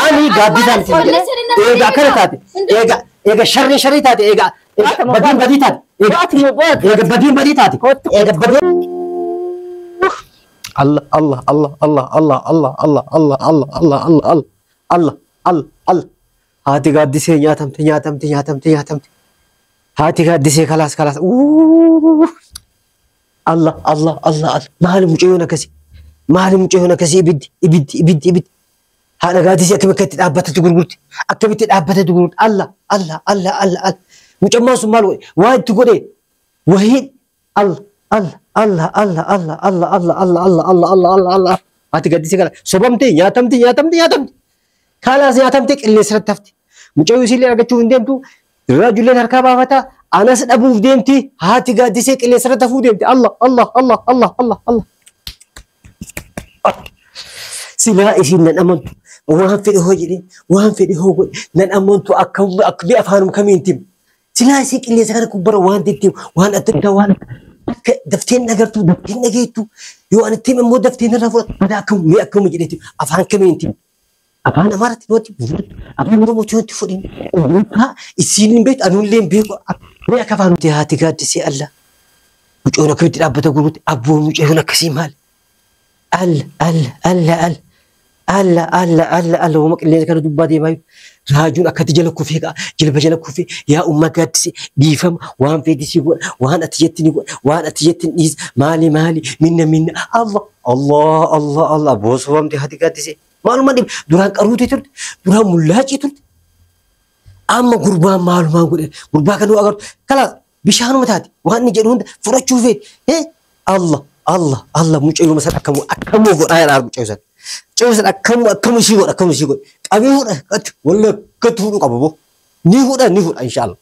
Ani gaaddisaan isin jedhe. Eega akkana taate. Eega eega sharri sharri taate. Eega eega badiin badii taate. Eega eega badiin badii taate. Eega badiin. Allah Allah Allah Allah Allah Allah Allah Allah Allah Allah Allah Allah Allah Allah Allah. Haati gaaddisee nyaatamte nyaatamte nyaatamte nyaatamte. Haati gaaddisee kalaas kalaas. Uuuu. Allah Allah Allah Allah. Maali mucayyoon akkasii? Maali mucayyoon akkasii? Ibiddi ibiddi ibiddi ibiddi. Haadha gaaddisee akkamitti akka itti dhaabbatatti gurgurti? Akkamitti dhaabbatatti gurgurti? Allah Allah Allah Allah Allah. Mucammaan sun maal godhe? Waa itti godhe? Wahii Allah Allah Allah Allah Allah Allah Allah Allah Allah Allah Allah Allah Allah. Haati gaaddisee kana sobamtee nyaatamte nyaatamte nyaatamte. Kalaas nyaatamtee qilleensa irratti hafti. Mucayyoo isiillee argachuuf hin deemtu. Raajulleen harkaa baafata. Anas dhabuuf deemti. Haati gaaddisee qilleensa irratti hafuu deemti. Allah Allah Allah Allah Allah Allah. Silaa isiin nan amantu. Waan fedhe hoo jedhee waan fedhe hoo godhe nan amantu akkam akka afaanum kamiin tim. Silaa isiin qilleensa kana kubbara waan deddeemu waan adda addaa waan akka dafteen agartu dafteen dhageettu yoo ani tim immoo dafteen irraa fudhatu badaa akkam mee akkam jedheeti afaan kamiin tim. Afaan Amaaraatti yoo fudhattu afaan Oromootti yoo fudhin isiin hin beektu anuullee hin beeku mee akka afaan nuti haati gaaddisee Allah. Mucoon akkamitti dhaabbata gurgurti abboo mucoon akkasii maali? Alla alla alla alla alla alla alla alla wama qilleensa kana dubbaa deemaa jiru. Raajuun akkatti jala kufee ka'a jilba jala kufee yaa umma gaaddisee dhiifama waan feeti si godha waan ati jetti ni godha waan ati jetti ni dhiisa maali maali minna minna Allah Allah Allah Allah boosofamte haati gaaddisee. Maaluma dhibe duraan qaruutee turte duraan mullaacii turte amma gurbaan maalumaan godhe gurbaa kan agartu kalaas bishaanuma taate waan inni jedhu hunda fudhachuu feeti Allah Allah Allah mucayyuma san akkamu akkamu godhaa jedhaa mucayyoo san mucayyoo san akkamu akkamu ishii godha akkamu ishii godha qabee fuudha walla akkatti fuudhuu qaba boo ni fuudha ni fuudha inshaallah.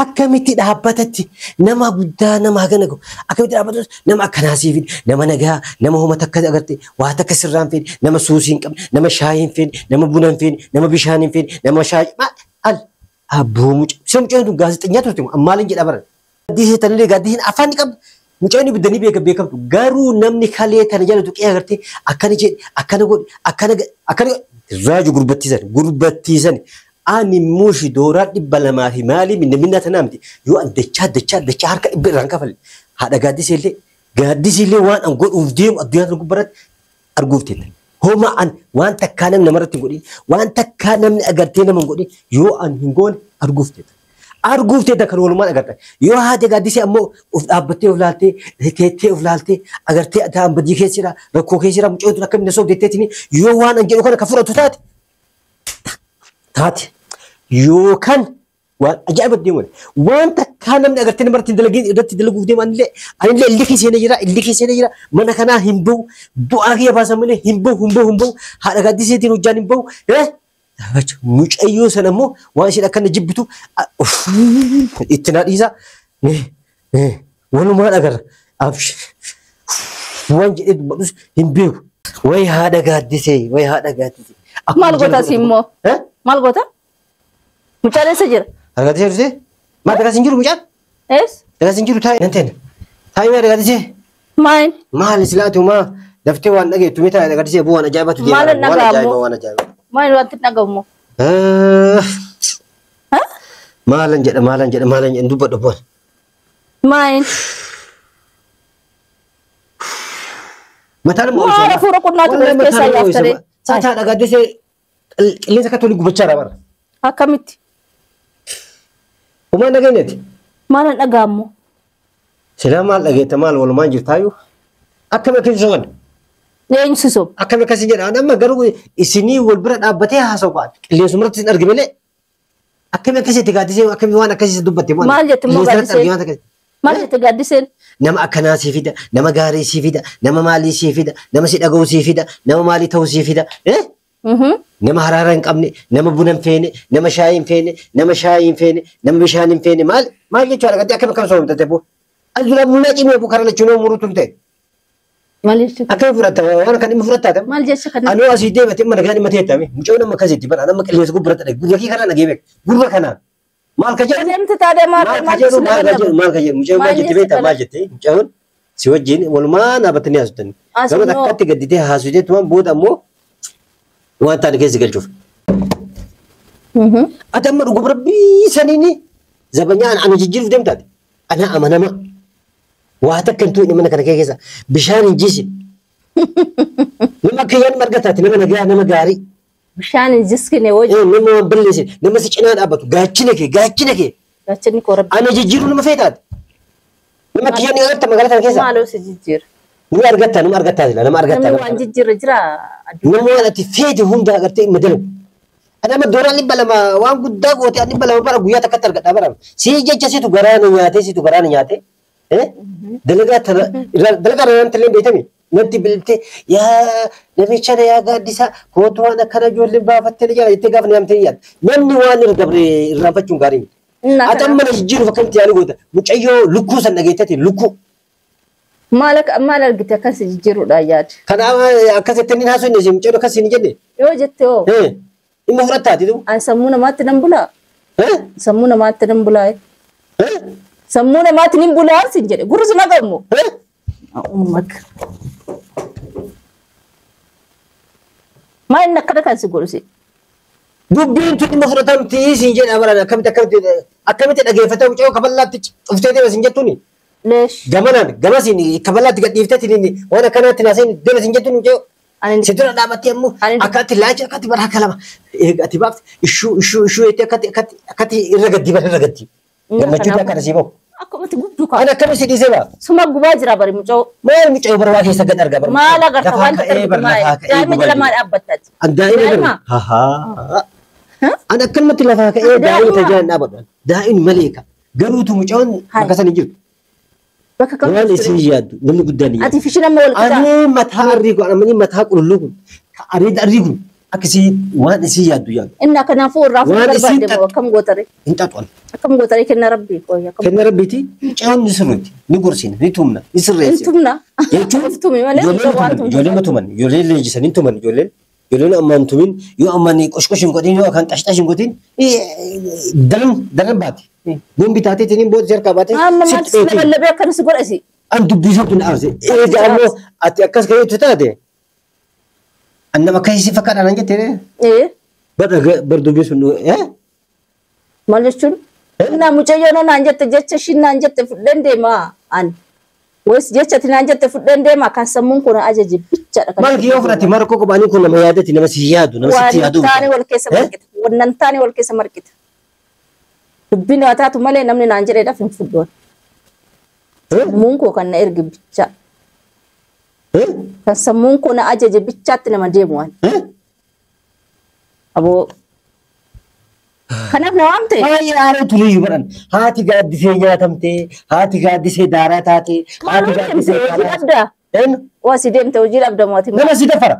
Akkamitti dhaabbatatti nama guddaa nama hagana gahu akkamitti dhaabbatatti nama akkanaa sii fide nama nagaa nama homa takka agarte waa takka sirraa hin fedhe nama suusii hin qabne nama shaayii hin fedhe nama buna hin fedhe nama bishaan hin fedhe nama shaayii maal al abboo mucaa isa mucaan tun gaazexeenyaa turte maaliin jedha baran. Gaaddisee tanillee gaaddiseen afaan ni qabdi mucaan ibidda ni beeka beekamtu garuu namni kalee tana jala tuqee agartee akkana jedhe akkana godhe akkana akkana raaju gurbattiisan gurbattiisan. Ani immoo dooraa 200 fi maalii minna minna tanaa miti yoo an dachaa dachaa dachaa harka dhibba irraan kafale haadha gaaddisee illee gaaddisee illee waan an godhuuf deemu addunyaa kana gubbaratti arguuf teetta. Homa an waan takkaa namni namarratti hin godhin waan takkaa namni agartee nama hin godhin yoo an hin goone arguuf teetta. Arguuf teetta kan walumaan agarta. Yoo haati gaaddisee ammoo of dhaabbattee of laaltee teettee of laaltee agartee ta'an badii keessa jira rakkoo keessa jira mucayyoon tun akkamiin na soobdeetteetiin yoo waan an jedhu kana kan fudhatu taate taate yookaan waan ajaa'iba deemu waan takkaa namni agartee namarratti hin dalagin irratti dalaguuf deemu anillee anillee illikii seenee jira illikii seenee jira mana kanaa hin bahu bu'aa kiyya baasan malee hin bahu hin bahu hin bahu haadha gaaddiseetiin hojjaan hin bahu mucayyoo sana immoo waan isheen akkana jibbitu itti naa dhiisa walumaan agarra waan jedhee dubbadhus hin beeku. Way haadha gaaddisee way haadha gaaddisee. Maal goota asii immoo? Maal goota? Mucaan eessa jira? Haadha gaaddisee dhuftee? Maal dagaas hin jiru mucaan? Ees? Dagaas hin jiru taa'e nan teena. Taa'e mee haadha gaaddisee? Maal? Maal silaatu maa daftee waan dhageettu mee taa'e haadha gaaddisee boo waan ajaa'ibatu deema. Maal Waan dhaga'amu? ajaa'iba waan ajaa'iba. Maal wanti dhagamu? Maalan jedha maalan jedha maalan jedha dubbadhu boon. Maal? Mataan immoo Maal hafuura qunnaatu Wallahi keessaa mataan immoo yaaftaree? Saata haadha gaaddisee qilleensa akka toli gubachaa jira bara. Akkamitti? Homaa dhageenyati. Maal hin dhaga'amu? Silaa maal dhageetta maal walumaan jirtaayyuu? Akkami akkasi soban? Eenyu si soba? Akkami akkasi jedha? Ani amma garuu isinii wal bira dhaabbatee haasa'u qa'a. Qilleensuma irratti isin arge malee. Akkami akkasi itti gaaddisee akkami waan akkasii dubbatte maal? Maal jette immoo Qilleensa irratti gaaddisee? arge waan akkasii. Maal jette gaaddiseen? Nama akkanaa sii fida, nama gaarii sii fida, nama maalii sii fida, nama si dhaga'u sii fida, nama maalii ta'u sii fida. Nama haraara hin qabne, nama buna hin feene, nama shaayii hin feene, nama shaayii hin feene, nama bishaan hin feene maal maal jechuudha gaaddisee akkami akkam soomtate boo? As dura mul'aa cimee boo karaa lachuu nama muruu turte. Maal jechuudha? Akkami fudhatta waan kan dhimma fudhattaa ta'e? Maal jecha kana? Anoo asii deemate mana kan dhimma teettame mucayyoon amma akkasitti bara nama qilleensa gubbaratti dhage gurra kee kanaa dhagee beek gurra kanaan maal ka jedhu Deemte taatee maal maal ka maal jedhu si maal ka jedhu maal ka jedhu mucayyoon maal Maal jette jecha beektaa kana? maal jette mucayyoon si wajjin walumaa dhaabattanii haasoftan As gama immoo. takkatti gadditee haasofteetumaan booda ammoo Waan taane keessa galchuuf. Ati amma dhuguma rabbii saniini zabanyaan ana jijjiiruuf deemtaati. Ana amanama. Waa takka hin tuqne mana kana keessa bishaan hin jiisin. Nama akka yaadni argataati nama nagaa nama gaarii. Bishaan hin jiskine wajji. Nama waan balleessin nama si cinaa dhaabbatu gaachina kee gaachina kee. Gaachinni koo rabbi. Ana jijjiiruu nama feetaati. Nama akka yaadni argatta magaalaa kana keessa. Maaloo si jijjiira. Nama argatta nama argatta nama argatta. Namni waan jijjiirra jira. Nama waan ati feete hunda agartee hin madalu. Ana amma dooraan 200 waan guddaa goote ani 200 bara guyyaa takkatti argadha bara. Si jecha situ garaa na nyaatee situ garaa na nyaatee. Dalagaa tana dalagaa irraa illee beekami. Natti bilbiltee yaa namicha na yaa gaaddisa kootu waan akkana ijoolleen baafattee jala jettee gaafa namtee yaadda. Namni waan irra dabre irraanfachuun gaarii miti. Ati amma na jijjiiruuf akkamitti yaali goota. Mucayyoo lukkuu san dhageettati lukkuu. Maal argite akkas jijjiiruudhaan yaadu? Kanaaf akkas jettanii haasofne isin mucayyoo akkas hin jenne. Yoo jette hoo? Dhimma fudhattaati tu. Ani sammuu namaatti nan bulaa? Sammuu namaatti nan bulaa? Sammuu namaatti nan bulaa sin jedhe gurri sun haqamu. Ummaka. Maal inni akkana kan si godhu si? Dubbiin tun dhimma fudhatamti sin jedha baran akkamitti akkamitti akkamitti dhageeffatee mucayyoo kaballaatti dhuftee deema sin jettuuni. Leesh. Gamanaan gamasiin kaballaatti gad dhiifteetiin waan akkanaatti naaseen deema sin jettuuni mucayyoo. Si dura dhaabattee ammoo akkatti laacha akkatti bara akka lama ati baafte ishuu ishuu ishuu jettee akkatti akkatti akkatti irra gaddi bara irra gaddi. Gammachuutu akkana sii bahu. Akkumatti gubduu ka'a. Ani akkami si dhiisee ba'a? Suma gubaa jira bari mucoo. Maal mucayyoo bara waa keessa gad argaa bara. Maal agarta waan argitu maal? Daa'ima jala maal dhaabbattaati? An daa'ima bara. Hahaa. An akkanumatti lafaa ka'ee daa'ima tajaajila dhaabadhu. Daa'imni malee ka. Garuutu mucayoon bakka sana hin jirtu. Bakka kam Waan isin yaaddu namni guddaan ni yaaddu. Ati fishin amma wal qixa. Ani mataa arrii kun ani mataa qulqulluu kun areeda arrii kun akkasii waan isin yaaddu yaaddu. Inni kanaafuu irraa fuudhuu Waan isin barbaade moo akkam gootare? Hin xaxuan. Akkam gootare kenna rabbii qoy akkam. Kenna rabbiiti mucayoon ni sirriitti ni gorsina ni tumna ni Hin sirreessina. tumna. Jechuun Of tumi malee ijoolleen waan tuman tumtu. ijoolleen tuman ijoolleen leenjisan hin tuman ijoolleen ijoolleen ammaan tumin yoo ammaan qoshqosh hin godhin yoo akkaan xashxash hin godhin daran daran baati. Bombi taatee tiniin booda harkaa baatee Amma maaltu si lallabee akkana si godha si? An dubbisuutu na aarse. Eega ammoo ati akkas ga'eetu taate. An nama akkasii si fakkaata naan jettee. Bar dubbisuun Maal jechuun? Innaa mucayyoo naan jette jecha ishiin naan jette fudheen deemaa ani. Wayis jecha ati naan jette fudheen deemaa kan sammuun kun ajaje bichaadha. Maal kiyyoo fudhate mara koo kophaanii kun nama yaadatti nama si yaadu nama sitti yaadu. Waan taane wal keessa marqita. Wannan taane wal keessa marqita. Dubbiin haa taatu malee namni naan jedheedhaaf hin fudhu. Sammuun koo kan na erge bichaa. Kan sammuun koo na ajaje bichaatti nama deemu waan. Aboo. Kanaaf na waamte? Baay'ee aaree turiyyuu baran. Haati gaaddisee nyaatamtee, haati gaaddisee daaraa taatee, haati gaaddisee Hojii dhabdaa? Waa si deemte hojii dhabda mootii. Nama si dafara.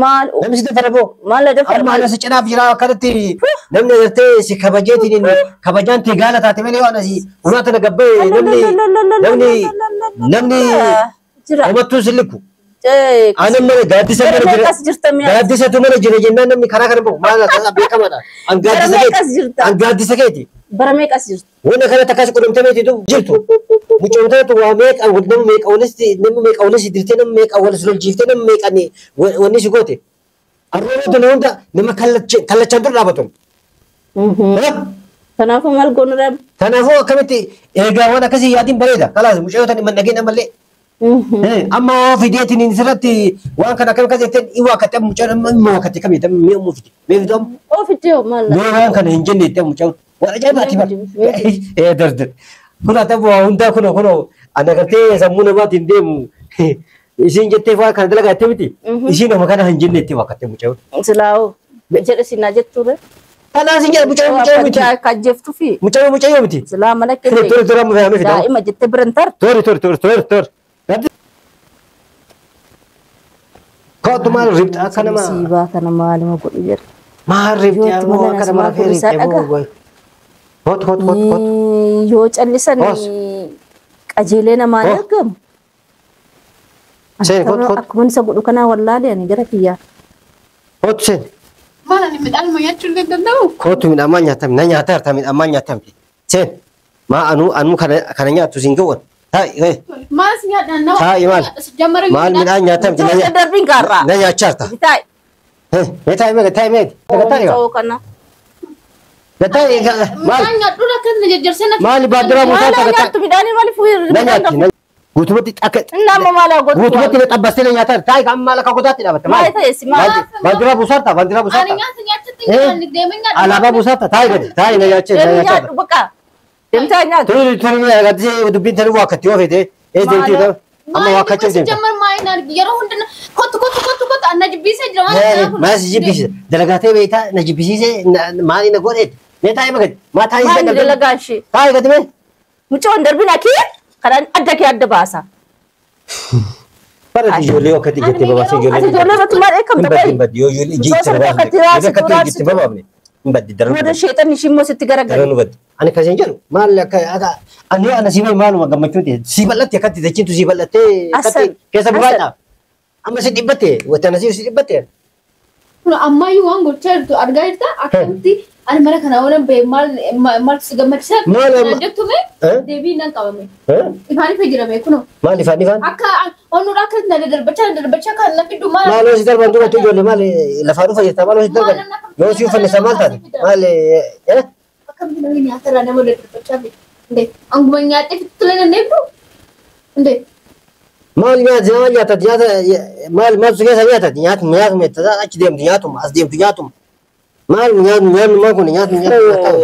Maal? Namni si dafara boo. Maal na dafara? Amma ana si cinaaf jira akkanatti namni agartee si kabajeetiin kabajaan tee gaala taate malee waan asii ulaa tana gabbee namni namni namni Jira. homattuu si likku. Ana mana gaaddisa mana Gara jira. meeqas jirta mi'a? Gaaddisatu mana jira jennaan namni karaa kana bahu maal akka beekamaadha. An Gara gaaddisa meeqas keeti. jirta? An gaaddisa keeti. Bara meeqas jirta? Wanna kana takkas qudhamtee meeti jirtu. Mucoomtaatu waa meeqa nama meeqa walis nama meeqa walis dirtee nama meeqa walis lolchiiftee nama meeqa wanni si goote. Arroota na hunda nama kallachaan dura dhaabatu. Kanaafuu maal goonu dhaab? Kanaafuu akkamitti eegaa waan akkasii yaadiin bareeda. Kalaas mucayyoo tani mannageen ammallee. Amma fideetiin sirratti waan kana akkam akkas jetteen i waakkate mucaan amma waakkate kamii mi'a uumuu fide. Mee fidoo amma? Oo fidee hoo maal? Yoo waan kana hin jenne itti mucaan waan ajaa'ibaati bara. Dardir. Kun ati waa hundaa kun kun ana gartee sammuu namaatiin deemu isiin jettee waan kana dalagaa jettee miti. Isiin nama kana hin jenne itti waakkate mucaan. Silaa'oo jedhe sinaa jettuure. Kanaas hin jedhe mucaan mucaan miti. Kajjeeftuu fi Mucaan mucaan miti. silaa mana Tori kee tori amma fe'ame fidoo. daa'ima jettee biran tartu. Tori tori tori tori tori. Kootu maal ribxa akka nama. Siibaa kana maaluma godhu jedha. Maal ribxi Yoo ammoo itti akka nama malan rafee isaa ribxee dhagaa. boo. Kootu kootu kootu kootu. Yoo callisan Hoos. qajeelee namaan Hoos. argamu. Seen kootu kootu. Akkuma isa godhu kanaa wallaalee ani gara kiyyaa. Kootu seen. Maal ani midhaan nyaachuu illee danda'u? Kootu midhaan maal nyaatam na nyaata harta midhaan maal nyaatam. Seen. Maa anuu anuu kana nyaattu siin ga'uun. Taa'i. Maal si nyaadhaan nama? Taa'i maal? Jammara Maal midhaan nyaatam Toosa darbiin gaarraa. na nyaachaa harta. Bitaa'i. Mee taa'e mee taa'e mee taa'e Mucoo kana. taa'e maal Midhaan nyaadhu akkana jajjarsee na maali baandiraa Maal buusaa nyaattu midhaanii maaliif na nyaatti guutumatti akka Inni amma maal haa godhu? guutumatti na xabbastee na nyaataa taa'e kan maal akka gotaatti dhaabatte Maal ta'e si maal? baandiraa buusaarta baandiraa Ani buusaarta nyaata nyaachutti hin jiran deemee nyaadhu. alaabaa buusaarta taa'e gadi taa'e na nyaachee na Deemee nyaachaa nyaadhu bakka. Deemtee nyaadhu. turi turi agarsiisee dubbiin tani waakkatti yoo fete ee deemtee amma waakkachuu deemta. Jamar maal na yeroo hunda kottu kottu kottu kottu anna jibbisee jira waan akkanaa kun. Maal si jibbisiise dalagatee beektaa na jibbisiise maali na godheet mee taa'e magadi maa taa'e Maal dalagaa ishee? taa'e gadi mee Mucoon darbina kee kanaan adda kee adda baasa. bara ijoollee akkatti jettee babaasee Ati ijoollee ijoollee irratti maal eekamta hin baddi qoyi? hin baddi yoo ijoollee Mucoo ijji sana akkatti raasitu akkatti raasitu. babaafne hin baddi daran Booda sheexanni ishii immoo sitti garagala. daran baddi ani akkasiin jedhu maal akka akka ani ana si maaluma gammachuuti si bal'atte akkatti dachiintu si bal'attee akkatti Asan, keessa asan. buraaca amma si dhibbatte wanta ana si dhibbatte Kun ammayyuu waan gochaa jirtu argaa jirta akkamitti ani mana kana oolan ba'e maal maaltu si gammachiisa? Maal amma- Jettu mee Eh? deebii nan qabame. Ifaan ifa jirame kunoo. maal ifaan ifaan Akka onnuudha akka na daddarbachaa na daddarbachaa kan na fiddu maal? maal si darban duubatti ijoollee maal lafaa dhufa jirta maal si darban yoo si uffanne maal taate maal eh Akkamitti namni nyaatarraa nama daddarbachaa fiddu? Indee anguma nyaatee fittu tolee nan eebdu? Indee maal nyaata maal nyaata nyaata maal maal si keessa nyaata nyaatu nyaatu nyaata achi deemtu nyaatuma as deemtu nyaatuma maal nyaatu nyaannu maal kun nyaatu nyaatu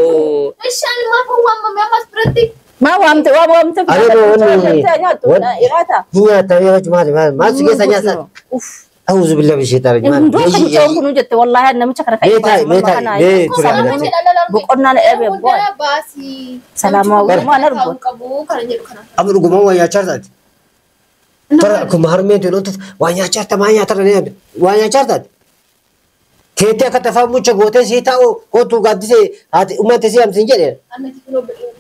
Bishaan maaf waamame ammas biratti? Maa waamte waa waamte Ani wanni- nyaattu iraata. nyaata nyaatu maal maal maal si keessa nyaata Uff. أعوذ بالله من الشيطان الرجيم Hunduu akka mucoon kunuu jette wallaahi namicha kana kan Mee taa'i, mee taa'i, mee ture agartee. Boqonnaa na eebee bu'aa. Baasii. Salaamaa maal argu? Qabu kana jedhu kana. Amma dhugumaan waa nyaachaa taate. Bara akkuma harmeen tulotuuf waa nyaachaa jirta maa nyaata irra waa nyaachaa taate. Keettee akka tafaa mucha gootee sii taa'u kootu gaaddisee haati uummata sii hamsiin jedhe.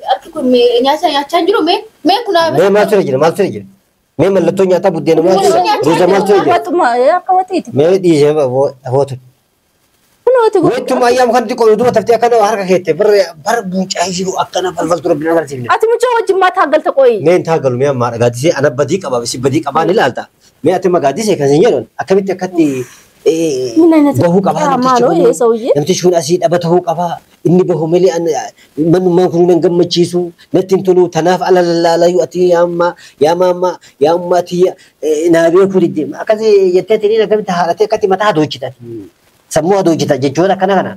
Harki kun nyaata nyaachaa jiru mee mee kunaa. Mee maal ture jira maal ture jira. Mee mallattoo nyaataa buddeena maal ture ruuza maal ture jira. Waxuma akka waxiiti. Mee dhiisee hootu. Kunooti Weetuma ayyaam kan xiqqoo duuba taftee akkana harka keette bara buucaa jiru akkana falfaltu rabbi agarsiifne. Ati mucoo wajjin maa taaggalta qoyi? Mee hin taagalu mee ammaa gaaddisee ana badii qaba si badii qabaa ni ilaalta. Mee ati amma gaaddisee kan sin jedhan akkamitti akkatti bahuu qabaa namtichi kun asii dhaba ta'uu qabaa inni bahu malee manummaan kun nan gammachiisu natti hin tolu tanaaf ala lallaalayu ati yaamma yaamma yaamma ati naa beekuu didde akkasi jettee tiniin akkamitti haadhatee akkatti mataa adoojjita sammuu adoojjita jechoota akkana kana.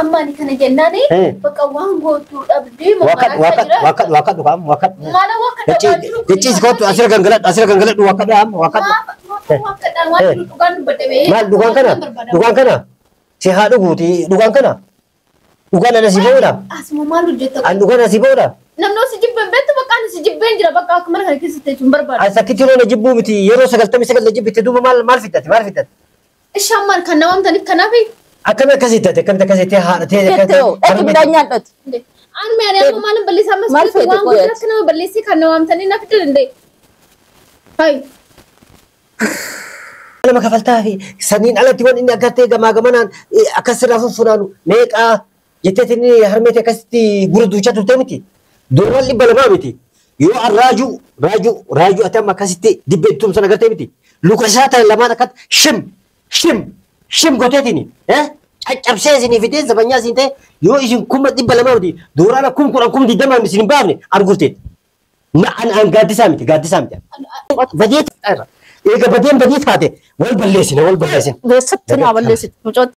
Amma ani kana jennaani bakka waan gootuu dhabdee Waaqadhu waaqadhu qaam waaqadhu. Maala waaqadha Jechiis kootu asirra gangaladhu asirra gangaladhu waaqadhu amma waaqadhu. Maal dhugaan kana dhugaan kana si haa dhuguuti dhugaan kana dhugaan ana si ba'uudha. Asuma maal hojjetta? An dhugaan ana si ba'uudha. Namni si jibbeen beektu bakka ani si jibbeen jira bakka akka mana kana keessatti jechuun barbaada. An sakkitti yeroo na jibbuu miti yeroo 99 na jibbitte duuba maal maal fidate maal fidate. Ishaan maal kan nama amtaniif kanaafi. Akkami akkasitti akkamitti akkasitti haadhatee Jettee dhaqi midhaan nyaadhati. Ani mee ani amma maalin balleessaa ammas waan guddaa akka nama balleessee kan nama amtanii na fiduu danda'e. Hayi. Nama kafaltaa fi saniin alatti waan inni agartee gamaa gamanaan akkas sirraa fuffunaanu meeqaa jetteetiin harmeetii akkasitti gurra duuchaa turte miti. Dooraan 200 miti. Yoo an raajuu raajuu raajuu ati amma akkasitti dibbee ittuum sana agartee miti. Luka isaa ta'e lamaan akkatti shim shim shim gooteetiin caccabsee isinii fidee zabanyaa isin ta'e yoo isin 200,000 miti dooraan 10,000 20,000 isin hin baafne argurteet. An gaaddisaa miti gaaddisaa miti. Badii eega badeen badii taate wal balleessina wal balleessina. Beessatti naa balleessitu mucootti.